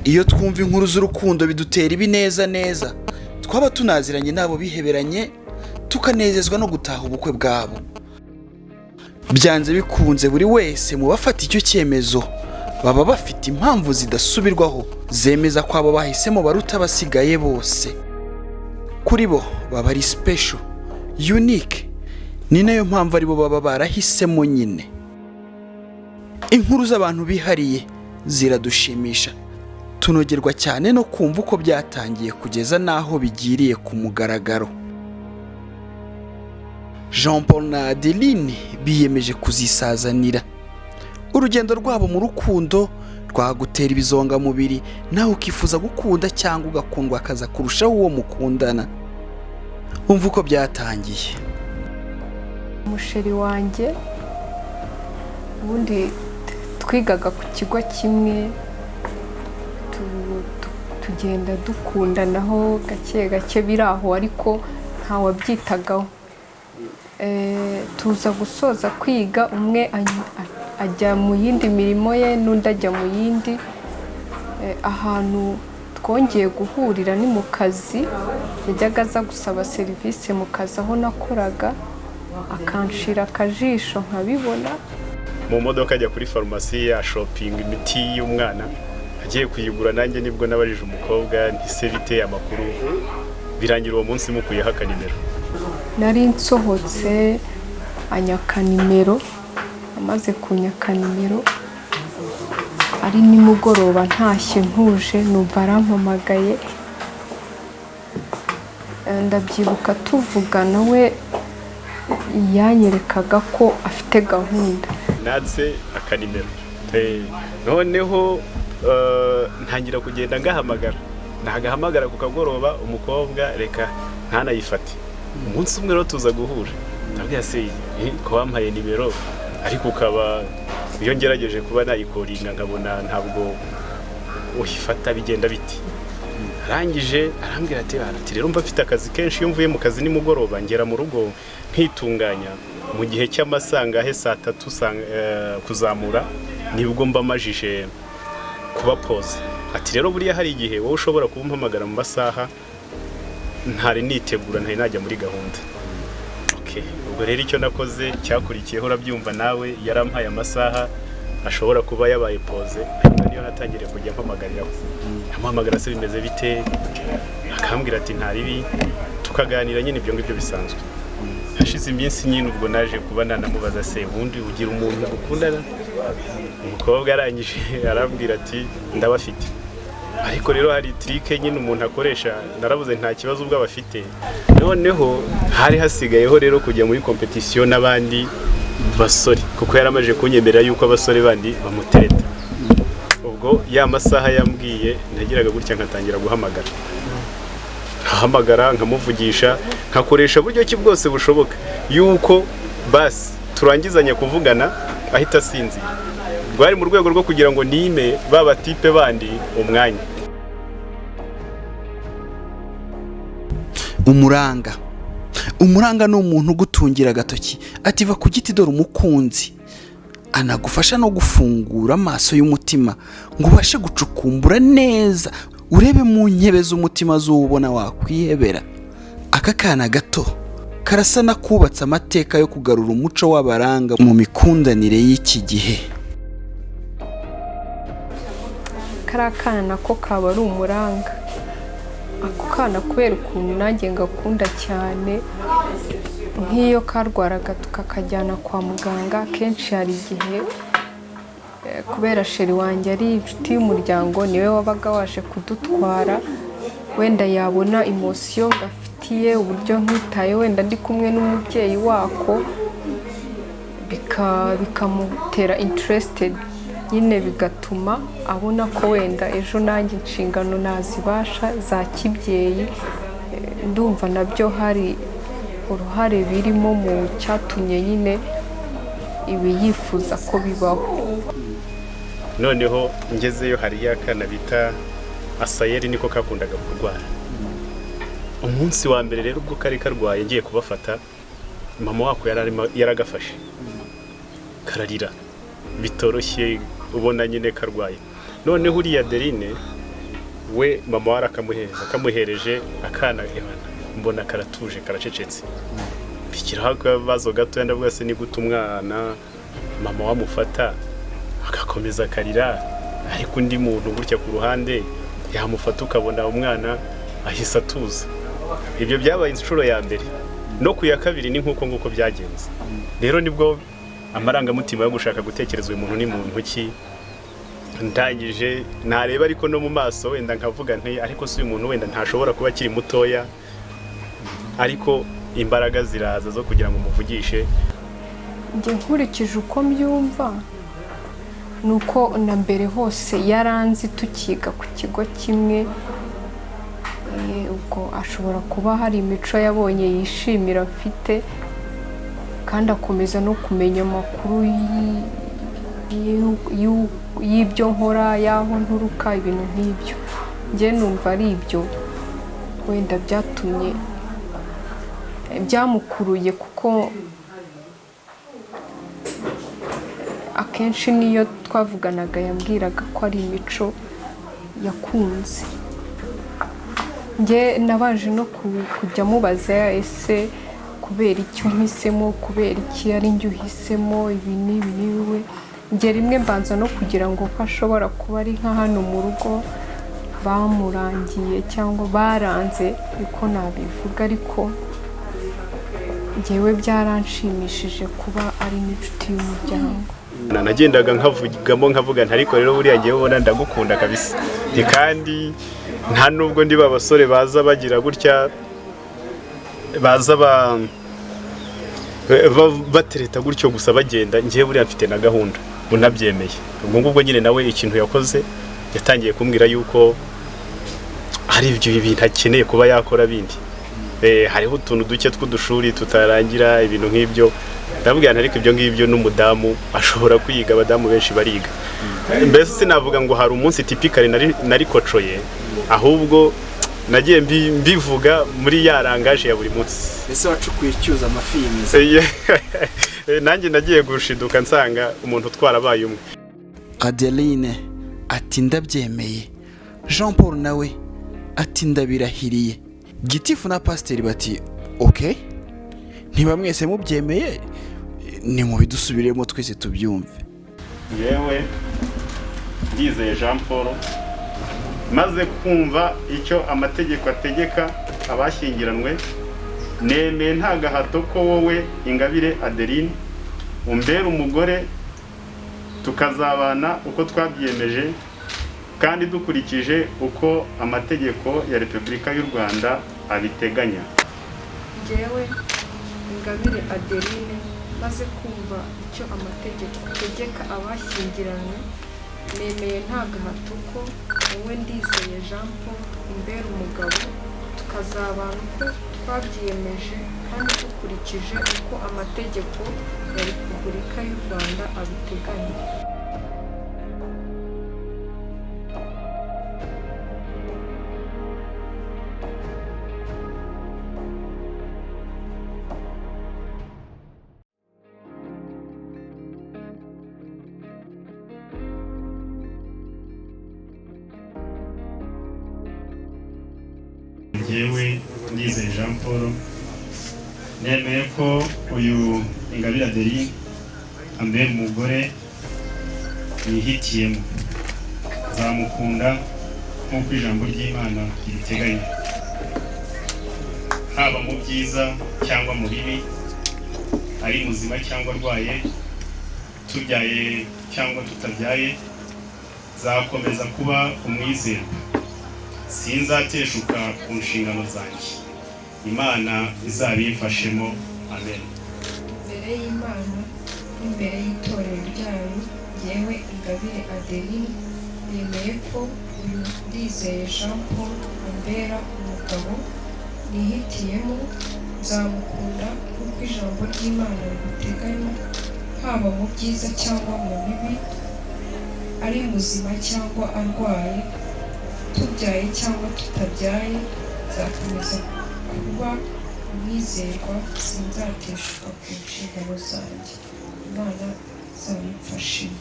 Iyo twumva inkuru z'urukundo bidutera ibineza neza, twaba tunaziranye n'abo biheberanye tukanezezwa no gutaha ubukwe bwabo. Byanze bikunze, buri wese mu bafata icyo cyemezo baba bafite impamvu zidasubirwaho zemeza ko abo bahisemo baruta abasigaye bose. Kuri bo baba ari special, unique, ni nayo mpamvu aribo baba barahisemo nyine. Inkuru z'abantu bihariye ziradushimisha, tunogerwa cyane no kumva uko byatangiye kugeza n'aho bigiriye ku mugaragaro. Jean Paul na Adeline biyemeje kuzisazanira. Urugendo rwabo mu rukundo rwagutera ibizongamubiri, nawe ukifuza gukunda cyangwa ugakundwa akaza kurushaho uwo mukundana. Umva uko byatangiye. Umusheri wanjye ubundi twigaga ku kigo kimwe, tugenda dukundanaho gake gake biri aho, ariko ntawabyitagaho. Tuza gusoza kwiga, umwe ajya mu yindi mirimo ye n'undi ajya mu yindi. Ahantu twongeye guhurira ni mu kazi. Yajyaga aza gusaba serivisi mu kazi aho nakoraga, akanshira akajisho nkabibona. Mu modoka ajya kuri farumasi yashopinga imiti y'umwana, agiye kuyigura, nanjye nibwo nabajije umukobwa nti: "Se bite, amakuru?" Birangira uwo munsi mukuyeho akanimero. Nari nsohotse anyaka nimero. Amaze kunyaka nimero, ari nimugoroba ntashye ntuje, numva arampamagaye. Ndabyibuka tuvugana, we yanyerekaga ko afite gahunda. Natse akanimero. Noneho ntangira kugenda ngahamagara, nagahamagara ku kagoroba umukobwa reka ntanayifate. Umunsi umwe rero tuza guhura, ndabwira: "Se ko wampaye nimero, ariko ukaba iyo ngerageje kuba nayikoringa nkabona ntabwo uyifata, bigenda biti?" Arangije arambwira ati: "Rero mba mfite akazi kenshi, iyo mvuye mu kazi nimugoroba ngera mu rugo nkitunganya, mu gihe cy'amasangahe, saa tatu kuzamura nibwo mba majije kuba posé." Ati: "Rero buriya hari igihe wowe ushobora kuba umpamagara mu masaha ntari nitegura, ntari najya muri gahunda." Okay. Ubwo rero icyo nakoze cyakurikiyeho urabyumva nawe, yarampaye amasaha ashobora kuba yabaye posé, ariko niyo natangiriye kujya mpamagariraho. Amuhamagara: "Se bimeze bite?" Akambwira ati: "Nta ribi." Tukaganira nyine ibyo ngibyo bisanzwe. Hashize iminsi nyine, ubwo naje kuba nanamubaza: "Se ubundi ugira umuntu mukundana?" Umukobwa arangije arambwira ati: "Ndabafite." Ariko rero hari trick nyine umuntu akoresha. Narabuze, nta kibazo ubwo abafite. Noneho hari hasigayeho rero kujya muri competition n'abandi basore, kuko yaramaze kunyemerera yuko abasore bandi bamutereta. Ubwo ya masaha yambwiye nagiraga gutya nkatangira guhamagara, nkahamagara, nkamuvugisha, nkakoresha buryo ki bwose bushoboka yuko basi turangizanya kuvugana ahita asinzira. Rwari mu rwego rwo kugira ngo nime ba batipe bandi umwanya. Umuranga, umuranga ni umuntu ugutungira agatoki ati: "Va ku giti, dore umukunzi." Anagufasha no gufungura amaso y'umutima ngo ubashe gucukumbura neza, urebe mu nkebe z'umutima z'uwo ubona wakwihebera. Aka kana gato karasa n'akubatse amateka yo kugarura umuco w'abaranga mu mikundanire y'iki gihe. Kariya kana nako kaba ari umuranga. Ako kana, kubera ukuntu nanjye ngakunda cyane, nk'iyo karwaraga tukakajyana kwa muganga, akenshi hari igihe kubera sheri wanjye ari inshuti y'umuryango, niwe wabaga waje kudutwara, wenda yabona émotion gafitiye, uburyo nkitaye, wenda ndi kumwe n'umubyeyi wako, bikamutera interested nyine, bigatuma abona ko wenda ejo nanjye inshingano nazibasha za kibyeyi. Ndumva nabyo hari uruhare birimo mu cyatumye nyine ibi yifuza ko bibaho. Noneho ngezeyo, hari ya kana bita Asayeri, niko kakundaga kurwara. Umunsi wa mbere rero ubwo kari karwaye, ngiye kubafata, mama wako yaragafashe kararira bitoroshye, ubona nyine karwaye. Noneho uriya Derine We mama we arakamuhereza, akamuhereje akana, mbona karatuje, karacecetse. Bishyiraho akabazo gatoya, ndavuga se ni gute umwana mama wamufata agakomeza akarira, ariko undi muntu gutya ku ruhande yamufata ukabona umwana ahise atuza? Ibyo byabaye inshuro ya mbere, no ku ya kabiri ni nk'uko nguko byagenze. Rero nibwo amarangamutima yo gushaka gutekereza uyu muntu ni muntu ki, ndangije nareba ariko no mu maso wenda nkavuga nti ariko si uyu muntu, wenda ntashobora kuba akiri mutoya. Ariko imbaraga ziraza zo kugira ngo umuvugishe. Njye nkurikije uko mbyumva, ni uko na mbere hose yaranzi, tukiga ku kigo kimwe. Ubwo ashobora kuba hari imico yabonye yishimira mfite, kandi akomeza no kumenya amakuru y'ibyo nkora, y'aho nturuka, ibintu nk'ibyo. Njye numva ari ibyo wenda byatumye byamukuruye, kuko akenshi niyo twavuganaga yambwiraga ko ari imico yakunze. Njye nabanje no kujya mubaza: ese kubera icyo umpisemo? Kubera iki ari njye uhisemo? Ibi n'ibi n'ibi. Njye rimwe mbanza no kugira ngo ko ashobora kuba ari nka hano mu rugo bamurangiye cyangwa baranze, niko nabivuga. Ariko njyewe byaranshimishije kuba ari n'inshuti y'umuryango. Nagendaga nkavugamo, nkavuga nti ariko rero buriya ngewe ubona ndagukunda kabisa. Nti kandi nta nubwo ndi ba basore baza bagira gutya, baza batereta gutyo gusa bagenda. Ngewe buriya mfite na gahunda, unabyemeye. Ubwo ngubwo nyine nawe ikintu yakoze, yatangiye kumbwira yuko hari ibyo bintu akeneye kuba yakora bindi. Hariho utuntu duke tw'udushuri tutarangira, ibintu nk'ibyo. Ndabwira nti ariko ibyo ngibyo n'umudamu ashobora kwiga, abadamu benshi bariga. Mbese sinavuga ngo hari umunsi typically narikocoye, ahubwo nagiye mbivuga muri ya langage ya buri munsi. Ese wacukuye icyuzi amafi yimiza? Nanjye nagiye gushiduka nsanga umuntu twarabaye umwe. Adeline ati ndabyemeye, Jean Paul nawe ati ndabirahiriye, gitifu na pasiteri bati ok, niba mwese mubyemeye ni mubidusubiremo twese tubyumve. Yewe Ndizeye Jean Paul, maze kumva icyo amategeko ategeka abashyingiranwe, nemeye nta gahato ko wowe Ingabire Adeline umbera umugore, tukazabana uko twabyiyemeje kandi dukurikije uko amategeko ya Repubulika y'u Rwanda abiteganya. Njyewe Ingabire Adeline, maze kumva icyo amategeko ategeka abashyingiranywe, nemeye nta gahato ko wowe Ndizeye Jean Paul umbera umugabo, tukazabana uko twabyiyemeje kandi dukurikije uko amategeko ya Repubulika y'u Rwanda abiteganya. Njyewe Ndizeye Jean Paul, nemeye ko uyu Ingabire Adeline ambera umugore yihitiyemo, nzamukunda nk'uko ijambo ry'Imana ribiteganya, haba mu byiza cyangwa mu bibi, ari muzima cyangwa arwaye, tubyaye cyangwa tutabyaye, nzakomeza kuba umwizerwa, sinzateshuka ku nshingano zanjye. Imana izabimfashemo. Amen. Imbere y'Imana n'imbere y'itorero ryayo, yewe Ingabire Adeline, nemeye ko uyu Ndizeye Jean Paul ambera umugabo nihitiyemo, nzamukunda nk'uko ijambo ry'Imana ribiteganya, haba mu byiza cyangwa mu bibi, ari muzima cyangwa arwaye, tubyaye cyangwa tutabyaye, nzakomeza kuba umwizerwa, sinzateshuka ku nshingano zanjye. Imana izabimfashemo.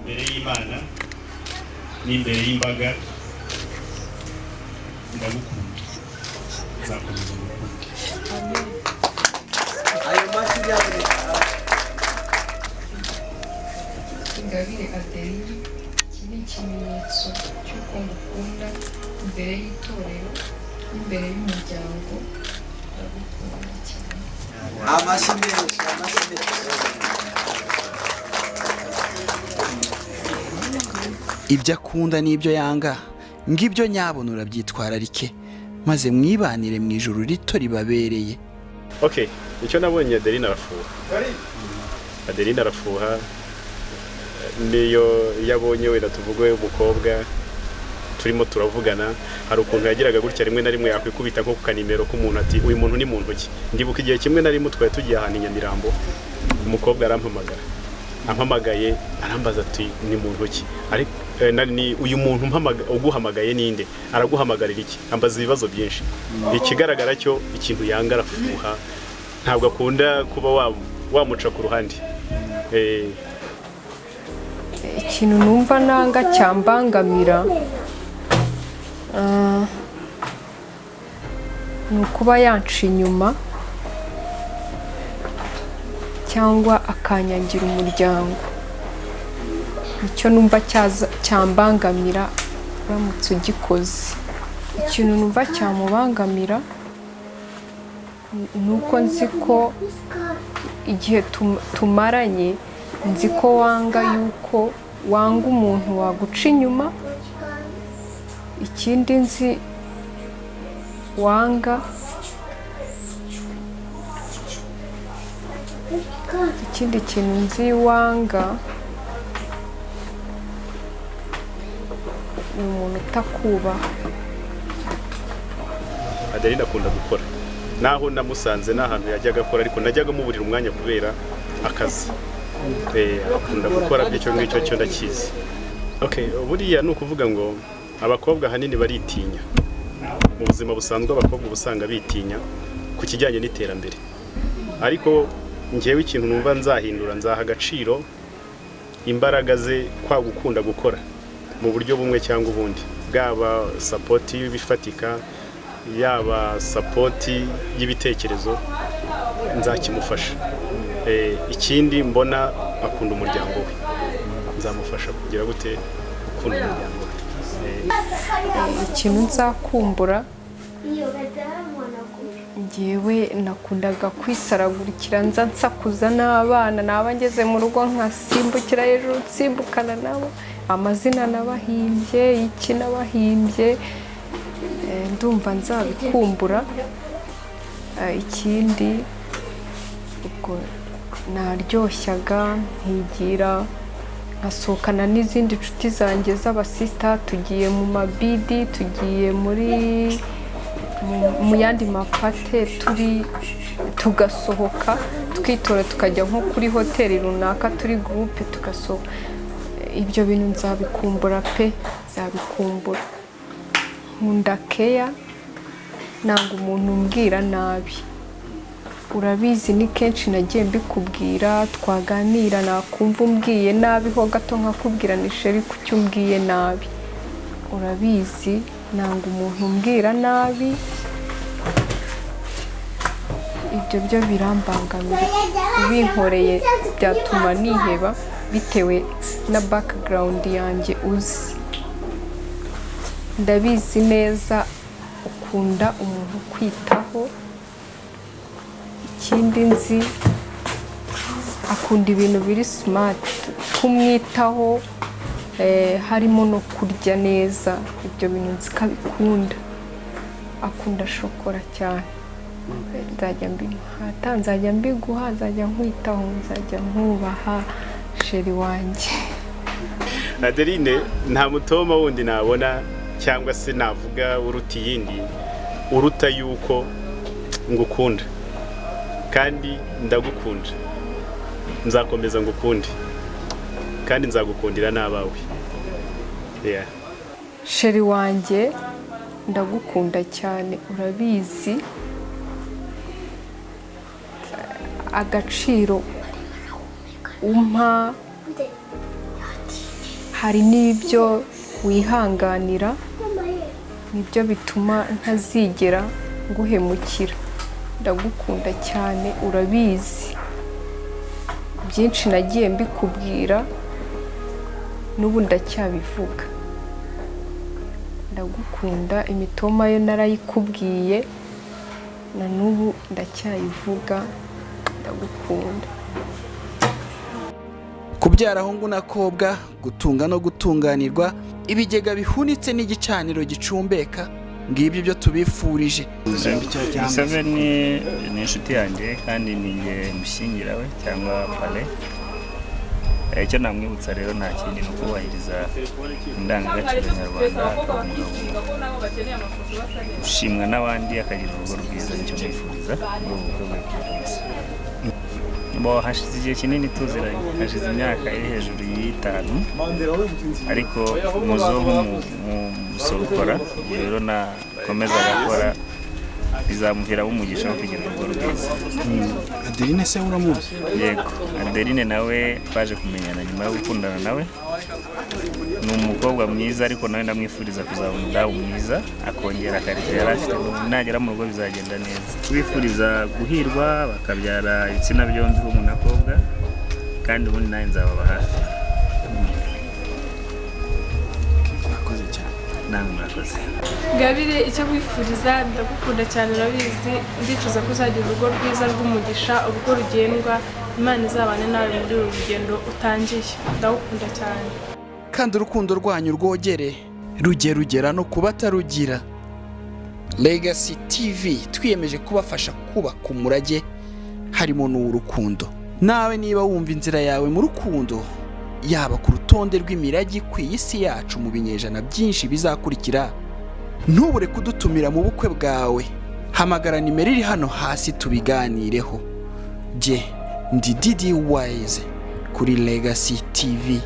Imbere y'Imana n'imbere y'imbaga, ndagukunda, nzakomeza ngukunde. Ayo mashyi yaboneka. Ingabire Adeline, iki ni ikimenyetso cy'uko ngukunda. Imbere y'itorero n'imbere y'umuryango, ndagukunda cyane. Amashyi menshi, amashyi menshi. Ibyo akunda n'ibyo yanga, ngibyo nyabona, urabyitwararike maze mwibanire mu ijoro rito ribabereye. Okay, icyo nabonye, Adeline arafuha. Adeline arafuha, niyo iyo abonye wenda tuvuge umukobwa turimo turavugana, hari ukuntu yagiraga gutya rimwe na rimwe yakwikubita nko ku kanimero k'umuntu, ati: "Uyu muntu ni muntu ki?" Ndibuka igihe kimwe narimo twari tugiye ahantu i Nyamirambo, umukobwa arampamagara. Ampamagaye arambaza ati: "Ni muntu ki?" Ariko ni uyu muntu uguhamagaye ninde? Araguhamagarira iki? Ambaza ibibazo byinshi. Ikigaragara cyo, ikintu yanga, arafuha, ntabwo akunda kuba wamuca ku ruhande. Ikintu numva nanga cyambangamira ni ukuba yanca inyuma cyangwa akanyangira umuryango. Icyo numva cyambangamira uramutse ugikoze. Ikintu numva cyamubangamira ni uko nzi ko igihe tumaranye, nzi ko wanga yuko wanga umuntu waguca inyuma. Ikindi nzi wanga, ikindi kintu nzi wanga ni umuntu utakubaha. Adeline akunda gukora. Naho namusanze n'ahantu yajyaga akora, ariko najyaga muburira umwanya kubera akazi. Akunda gukora by'icyo ngicyo cyo ndakizi. Okay, buriya ni ukuvuga ngo abakobwa ahanini baritinya. Mu buzima busanzwe abakobwa uba usanga bitinya ku kijyanye n'iterambere, ariko njyewe ikintu numva nzahindura, nzaha agaciro imbaraga ze kwa gukunda gukora mu buryo bumwe cyangwa ubundi, bwaba support y'ibifatika, yaba support y'ibitekerezo, nzakimufasha. Ikindi mbona akunda umuryango we, nzamufasha kugira gute gukunda umuryango we. Ikintu nzakumbura, ngewe nakundaga kwisaragurikira, nza nsakuza n'abana, naba ngeze mu rugo nkasimbukira hejuru, nsimbukana nabo, amazina nabahimbye, iki nabahimbye. Ndumva nzabikumbura. Ikindi ubwo naryoshyaga nkigira nkasohokana n'izindi nshuti zanjye z'abasista, tugiye mu mabidi, tugiye muri mu yandi mapate, turi tugasohoka twitora, tukajya nko kuri hoteli runaka turi groupe, tugasohoka. Ibyo bintu nzabikumbura pe, nzabikumbura. Nkunda keya, nanga umuntu umbwira nabi. Urabizi, ni kenshi nagiye mbikubwira, twaganira nakumva umbwiye nabi ho gato nkakubwira ni: "Chéri, kuki umbwiye nabi?" Urabizi, nanga umuntu umbwira nabi. Ibyo byo birambangamira. Ubinkoreye byatuma niheba bitewe na background yanjye uzi. Ndabizi neza ukunda umuntu kwitaho. Ikindi nzi, akunda ibintu biri smart, kumwitaho, harimo no kurya neza. Ibyo bintu nzi ko abikunda. Akunda shokora cyane. Nzajya mbimuhata, nzajya mbiguha, nzajya nkwitaho, nzajya nkubaha, chéri wanjye. Adeline, nta mutoma wundi nabona cyangwa se navuga uruta iyindi, uruta yuko ngukunda, kandi ndagukunda, nzakomeza ngukunde, kandi nzagukundira n'abawe. Yeah. Chéri wanjye, ndagukunda cyane, urabizi. Agaciro umpa. Hari n'ibyo wihanganira, nibyo bituma ntazigera nguhemukira. Ndagukunda cyane, urabizi, byinshi nagiye mbikubwira, n'ubu ndacyabivuga. Ndagukunda. Imitoma yo narayikubwiye, na n'ubu ndacyayivuga. Ndagukunda. Kubyara ahungu n'akobwa, gutunga no gutunganirwa, ibigega bihunitse n'igicaniro gicumbeka, ngibyo ibyo tubifurije. Museveni ni inshuti yanjye kandi ni njye mushyingira we cyangwa parrain. Icyo namwibutsa rero nta kindi, ni ukubahiriza indangagaciro nyarwanda, akaba umugabo ushimwa n'abandi, akagira urugo rwiza. Nicyo mwifuriza muri ubu bukwe bwe bwihuse. Bo hashize igihe kinini tuziranye, hashize imyaka iri hejuru y'itanu, ariko muzo nk'umusoro ukora. Ubwo rero nakomeza agakora, bizamuviramo umugisha wo kugira urugo rwiza. Adeline se uramuzi? Yego, Adeline nawe twaje kumenyana nyuma yo gukundana nawe. Ni umukobwa mwiza, ariko nawe ndamwifuriza kuzaba umudamu mwiza, akongera akarya yari afite. Nagera mu rugo bizagenda neza. Kubifuriza guhirwa, bakabyara ibitsina byombi, umuhungu n'akobwa, kandi ubundi nawe nzababa hafi. Murakoze cyane. Namwe murakoze. Ngabire, icyo nkwifuriza, ndagukunda cyane, urabizi. Ndifuza ko uzagira urugo rwiza rw'umugisha, urugo rugendwa. Imana izabane nawe muri uru rugendo utangiye. Ndagukunda cyane. Kandi urukundo rwanyu rwogere, rujye rugera no ku batarugira. Legacy TV twiyemeje kubafasha kubaka umurage, harimo n'uw'urukundo. Nawe niba wumva inzira yawe mu rukundo yaba ku rutonde rw'imirage ikwiye isi yacu mu binyejana byinshi bizakurikira, ntubure kudutumira mu bukwe bwawe. Hamagara nimero iri hano hasi tubiganireho. Jye ndi Didi Wise kuri Legacy TV.